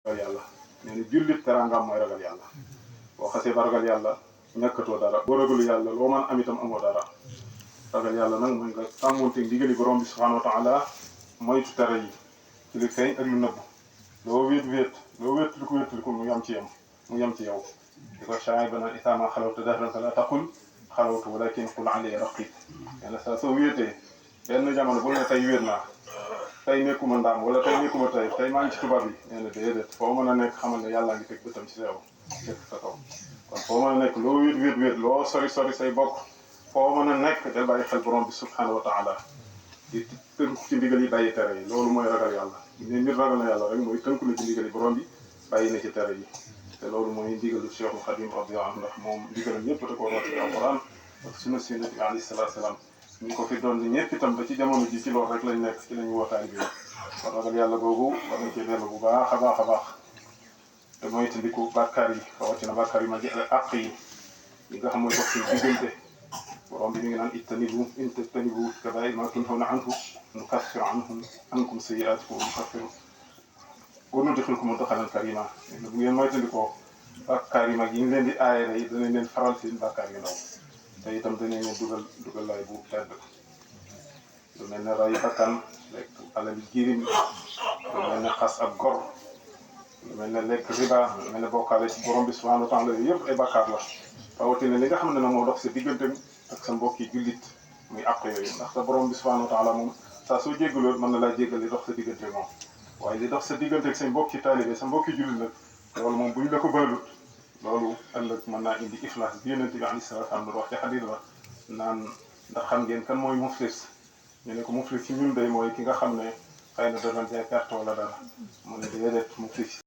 ragal yàlla nee na jullit teraangaam mooy ragal yàlla boo xasee ba ragal yàlla ñàkkatoo dara boo ragalu yàlla loo mën am itam amoo dara ragal yàlla nag mooy nga sàmmonte ndigali borom bi subhanahu wa taala moytu tere yi ci li feeñ ak lu nëbb loo wéet lu ko mu yam ci yow di ko shaay ba naan isaama xalawta dahran fala taqul xalawtu walakin qul alayya raqib yàlla saa soo wéetee benn jamono bu ne tey wéet naa tey nekkuma ndaam wala tey nekkuma tey maa ngi ci tubaab yi nee na déedéet foo mën a nekk xamal ne yàllaa ngi teg bëtam ci yow teg sa kaw kon foo mën a nekk loo wéet loo sori say bokk foo mën a nekk del bàyyi xel borom bi subhanahu wa taala di tënku ci ndigal yi bàyyi tere yi loolu mooy ragal yàlla ne nit ragal na yàlla rek mooy tënku na ci ndigal yi borom bi bàyyi na ci tere yi te loolu mooy ndigalu Cheikhul Khadim radiyallahu anhu ndax moom ndigalam yëpp da ko root ci alquran ak sunna si Yonent bi alayhi salaatu salaam ñu ko fi doon di ñëpp itam ba ci jamono ji ci loolu rek lañ nekk ci lañ wootaay bi kon ragal yàlla googu war nañ cee dellu bu baax a baax te mooy tandiku bàkkaar yi rawatina bàkkaar yi ma ji àq yi nga xam mooy dox ci diggante borom bi mi ngi naan in tajtanibu kabaa'ira maa tunhawna anhu nukaffir ankum sayyi'aatikum wa nudkhilkum mudkhalan kariima bu ngeen moytandikoo bàkkaar yi mag yi ñu leen di aaye yi danañ leen faral seen bàkkaar yu ndaw te itam danañ leen dugal lay bu tedd lu mel ne ray bakkan lekk alal jirim lu mel ne xas ak gor lu mel ne lekk riba lu mel ne bokkaale ci borom bi subhanahu wa taala yooyu yëpp ay bàkkaar la rawatina li nga xam ne nag moo dox sa diggante ak sa mbokki jullit muy àq yooyu ndax sa borom bi subhanahu wa taala moom saa soo jéggaloon mën na laa jéggal li dox sa diggante moom waaye li dox sa diggante ak say mbokki taalibe sa mbokki jullit nag loolu moom buñ la ko baalut loolu ëllëg mën naa indi iflaas bi Yonent bi alayhi salaatu wa salaam wax ci xadiis la naan ndax xam ngeen kan mooy muflis ñu ne ko muflis ci ñun day mooy ki nga xam ne xëy na da doon jaay perte wala dara mu ne déedéet muflis